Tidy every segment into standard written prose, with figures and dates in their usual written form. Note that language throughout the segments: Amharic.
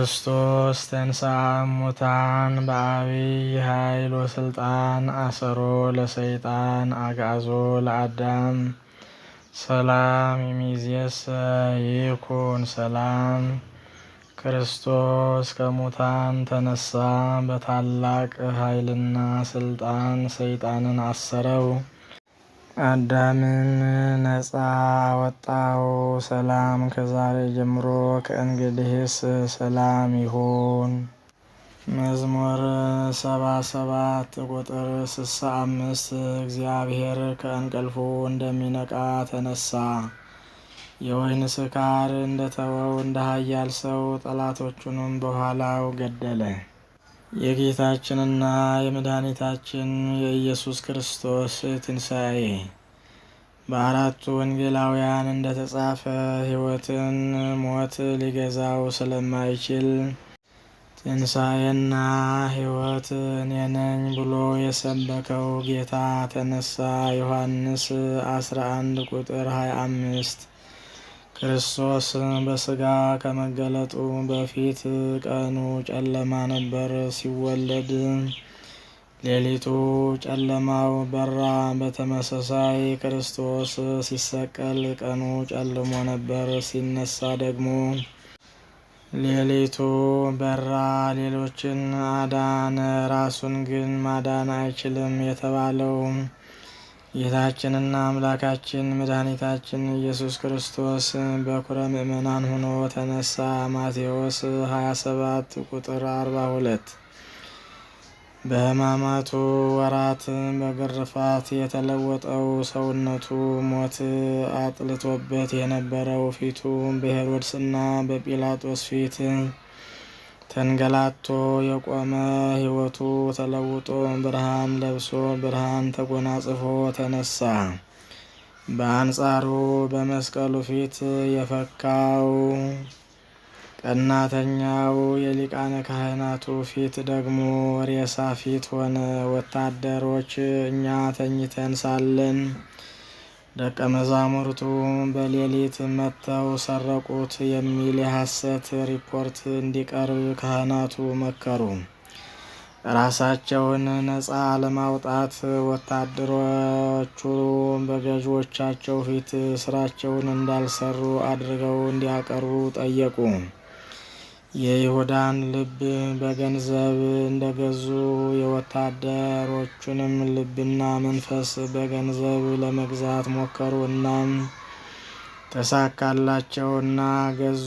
ክርስቶስ ተንሥአ እሙታን በዐቢይ ኃይል ወሥልጣን አሰሮ ለሰይጣን አግዓዞ ለአዳም ሰላም እምይእዜሰ ይኩን ሰላም። ክርስቶስ ከሙታን ተነሳ፣ በታላቅ ኃይልና ስልጣን ሰይጣንን አሰረው፣ አዳምን ነፃ አወጣው። ሰላም ከዛሬ ጀምሮ ከእንግዲህስ ሰላም ይሁን። መዝሙር 77 ቁጥር 65 እግዚአብሔር ከእንቅልፉ እንደሚነቃ ተነሳ፣ የወይን ስካር እንደተወው እንደ ኃያል ሰው ጠላቶቹንም በኋላው ገደለ። የጌታችንና የመድኃኒታችን የኢየሱስ ክርስቶስ ትንሣኤ በአራቱ ወንጌላውያን እንደተጻፈ ሕይወትን ሞት ሊገዛው ስለማይችል ትንሣኤና ሕይወት እኔ ነኝ ብሎ የሰበከው ጌታ ተነሳ። ዮሐንስ 11 ቁጥር 25። ክርስቶስ በሥጋ ከመገለጡ በፊት ቀኑ ጨለማ ነበር። ሲወለድ ሌሊቱ ጨለማው በራ። በተመሳሳይ ክርስቶስ ሲሰቀል ቀኑ ጨልሞ ነበር። ሲነሳ ደግሞ ሌሊቱ በራ። ሌሎችን አዳነ፣ ራሱን ግን ማዳን አይችልም የተባለው ጌታችንና አምላካችን መድኃኒታችን ኢየሱስ ክርስቶስ በኩረ ምእመናን ሆኖ ተነሳ። ማቴዎስ 27 ቁጥር 42። በሕማማቱ ወራት በግርፋት የተለወጠው ሰውነቱ፣ ሞት አጥልቶበት የነበረው ፊቱ፣ በሄሮድስና በጲላጦስ ፊት ተንገላቶ የቆመ ሕይወቱ ተለውጦ ብርሃን ለብሶ ብርሃን ተጎናጽፎ ተነሳ። በአንጻሩ በመስቀሉ ፊት የፈካው ቀናተኛው የሊቃነ ካህናቱ ፊት ደግሞ ሬሳ ፊት ሆነ። ወታደሮች እኛ ተኝተን ሳለን ደቀ መዛሙርቱ በሌሊት መጥተው ሰረቁት የሚል የሐሰት ሪፖርት እንዲቀርብ ካህናቱ መከሩ። ራሳቸውን ነፃ ለማውጣት ወታደሮቹ በገዢዎቻቸው ፊት ስራቸውን እንዳልሰሩ አድርገው እንዲያቀርቡ ጠየቁ። የይሁዳን ልብ በገንዘብ እንደገዙ የወታደሮቹንም ልብና መንፈስ በገንዘብ ለመግዛት ሞከሩ። እናም ተሳካላቸውና ገዙ።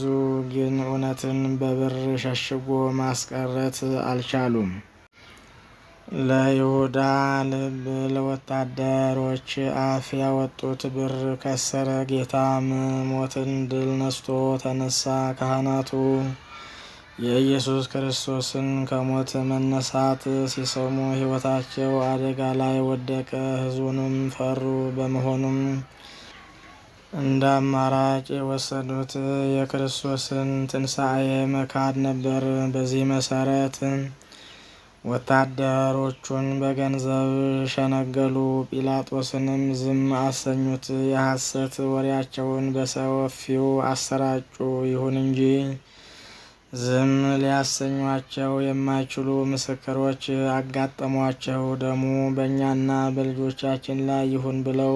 ግን እውነትን በብር ሸሽጎ ማስቀረት አልቻሉም። ለይሁዳ ልብ ለወታደሮች አፍ ያወጡት ብር ከሰረ። ጌታም ሞትን ድል ነስቶ ተነሳ። ካህናቱ የኢየሱስ ክርስቶስን ከሞት መነሳት ሲሰሙ ሕይወታቸው አደጋ ላይ ወደቀ፣ ሕዝቡንም ፈሩ። በመሆኑም እንደ አማራጭ የወሰዱት የክርስቶስን ትንሣኤ መካድ ነበር። በዚህ መሰረት ወታደሮቹን በገንዘብ ሸነገሉ፣ ጲላጦስንም ዝም አሰኙት። የሐሰት ወሬያቸውን በሰፊው አሰራጩ። ይሁን እንጂ ዝም ሊያሰኟቸው የማይችሉ ምስክሮች አጋጠሟቸው። ደሙ በእኛና በልጆቻችን ላይ ይሁን ብለው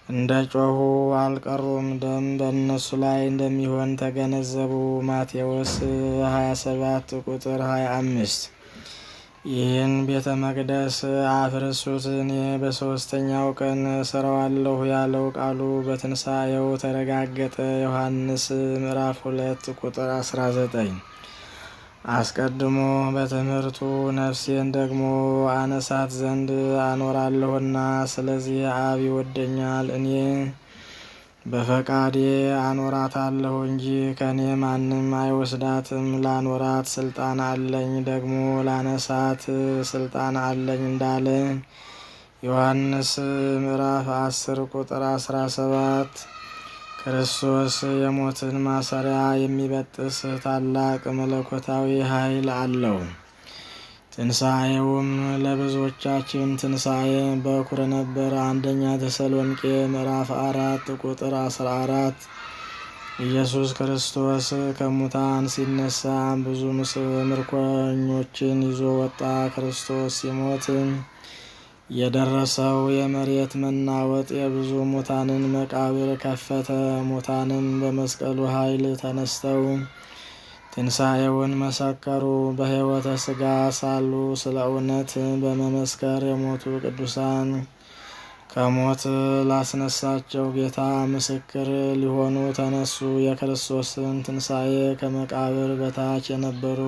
እንደ ጮኹ አልቀሩም። ደም በእነሱ ላይ እንደሚሆን ተገነዘቡ። ማቴዎስ 27 ቁጥር 25። ይህን ቤተ መቅደስ አፍርሱት፣ እኔ በሦስተኛው ቀን እሠራዋለሁ ያለው ቃሉ በትንሣኤው ተረጋገጠ። ዮሐንስ ምዕራፍ 2 ቁጥር 19። አስቀድሞ በትምህርቱ ነፍሴን ደግሞ አነሳት ዘንድ አኖራለሁና፣ ስለዚህ አብ ይወደኛል፣ እኔ በፈቃዴ አኖራታለሁ እንጂ ከእኔ ማንም አይወስዳትም። ላኖራት ስልጣን አለኝ፣ ደግሞ ላነሳት ስልጣን አለኝ እንዳለ ዮሐንስ ምዕራፍ 10 ቁጥር 17። ክርስቶስ የሞትን ማሰሪያ የሚበጥስ ታላቅ መለኮታዊ ኃይል አለው። ትንሣኤውም ለብዙዎቻችን ትንሣኤ በኩር ነበር። አንደኛ ተሰሎንቄ ምዕራፍ 4 ቁጥር 14። ኢየሱስ ክርስቶስ ከሙታን ሲነሳ ብዙ ምርኮኞችን ይዞ ወጣ። ክርስቶስ ሲሞት የደረሰው የመሬት መናወጥ የብዙ ሙታንን መቃብር ከፈተ። ሙታንም በመስቀሉ ኃይል ተነስተው ትንሣኤውን መሰከሩ። በሕይወተ ሥጋ ሳሉ ስለ እውነት በመመስከር የሞቱ ቅዱሳን ከሞት ላስነሳቸው ጌታ ምስክር ሊሆኑ ተነሱ። የክርስቶስን ትንሣኤ ከመቃብር በታች የነበሩ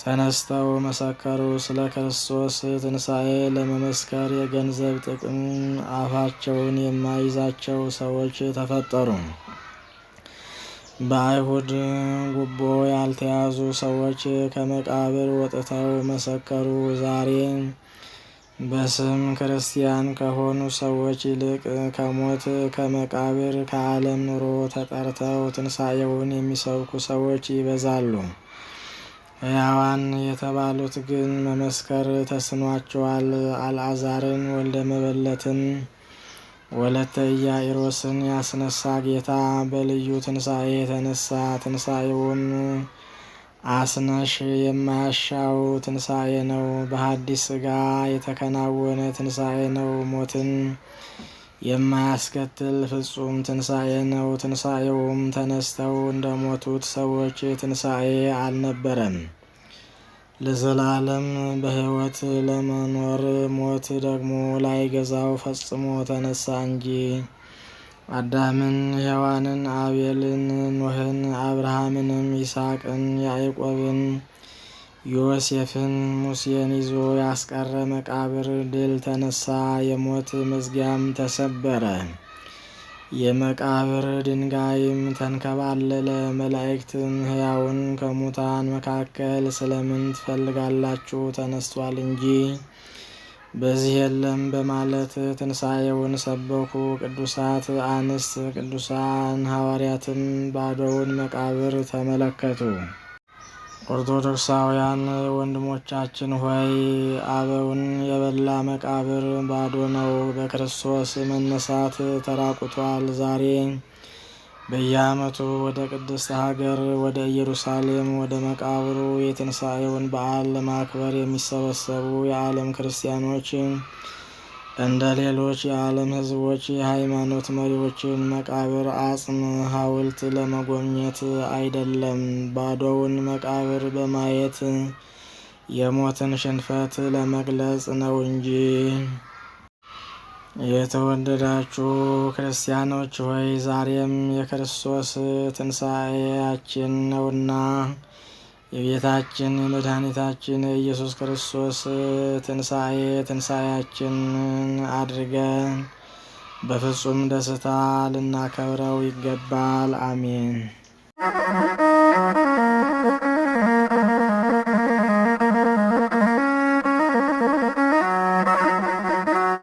ተነስተው መሰከሩ። ስለ ክርስቶስ ትንሣኤ ለመመስከር የገንዘብ ጥቅም አፋቸውን የማይዛቸው ሰዎች ተፈጠሩ። በአይሁድ ጉቦ ያልተያዙ ሰዎች ከመቃብር ወጥተው መሰከሩ። ዛሬ በስም ክርስቲያን ከሆኑ ሰዎች ይልቅ ከሞት ከመቃብር ከዓለም ኑሮ ተጠርተው ትንሣኤውን የሚሰብኩ ሰዎች ይበዛሉ። ሕያዋን የተባሉት ግን መመስከር ተስኗቸዋል። አልዓዛርን ወልደ መበለትን ወለተ ኢያኢሮስን ያስነሳ ጌታ በልዩ ትንሣኤ የተነሳ። ትንሣኤውም አስነሽ የማያሻው ትንሣኤ ነው። በሐዲስ ሥጋ የተከናወነ ትንሣኤ ነው። ሞትን የማያስከትል ፍጹም ትንሣኤ ነው። ትንሣኤውም ተነስተው እንደሞቱት ሰዎች ትንሣኤ አልነበረም። ለዘላለም በሕይወት ለመኖር ሞት ደግሞ ላይገዛው ፈጽሞ ተነሳ እንጂ። አዳምን፣ ሔዋንን፣ አቤልን፣ ኖህን፣ አብርሃምንም፣ ይስሐቅን፣ ያዕቆብን፣ ዮሴፍን፣ ሙሴን ይዞ ያስቀረ መቃብር ድል ተነሳ። የሞት መዝጊያም ተሰበረ። የመቃብር ድንጋይም ተንከባለለ። መላእክትም ሕያውን ከሙታን መካከል ስለምን ትፈልጋላችሁ? ተነስቷል እንጂ በዚህ የለም በማለት ትንሣኤውን ሰበኩ። ቅዱሳት አንስት ቅዱሳን ሐዋርያትም ባዶውን መቃብር ተመለከቱ። ኦርቶዶክሳውያን ወንድሞቻችን ሆይ፣ አበውን የበላ መቃብር ባዶ ነው፣ በክርስቶስ መነሳት ተራቁቷል። ዛሬ በየዓመቱ ወደ ቅድስት ሀገር ወደ ኢየሩሳሌም ወደ መቃብሩ የትንሣኤውን በዓል ለማክበር የሚሰበሰቡ የዓለም ክርስቲያኖች እንደ ሌሎች የዓለም ሕዝቦች የሃይማኖት መሪዎችን መቃብር፣ አጽም፣ ሐውልት ለመጎብኘት አይደለም። ባዶውን መቃብር በማየት የሞትን ሽንፈት ለመግለጽ ነው እንጂ። የተወደዳችሁ ክርስቲያኖች ሆይ፣ ዛሬም የክርስቶስ ትንሣኤያችን ነውና የጌታችን የመድኃኒታችን የኢየሱስ ክርስቶስ ትንሣኤ ትንሣኤያችንን አድርገን በፍጹም ደስታ ልናከብረው ይገባል። አሜን።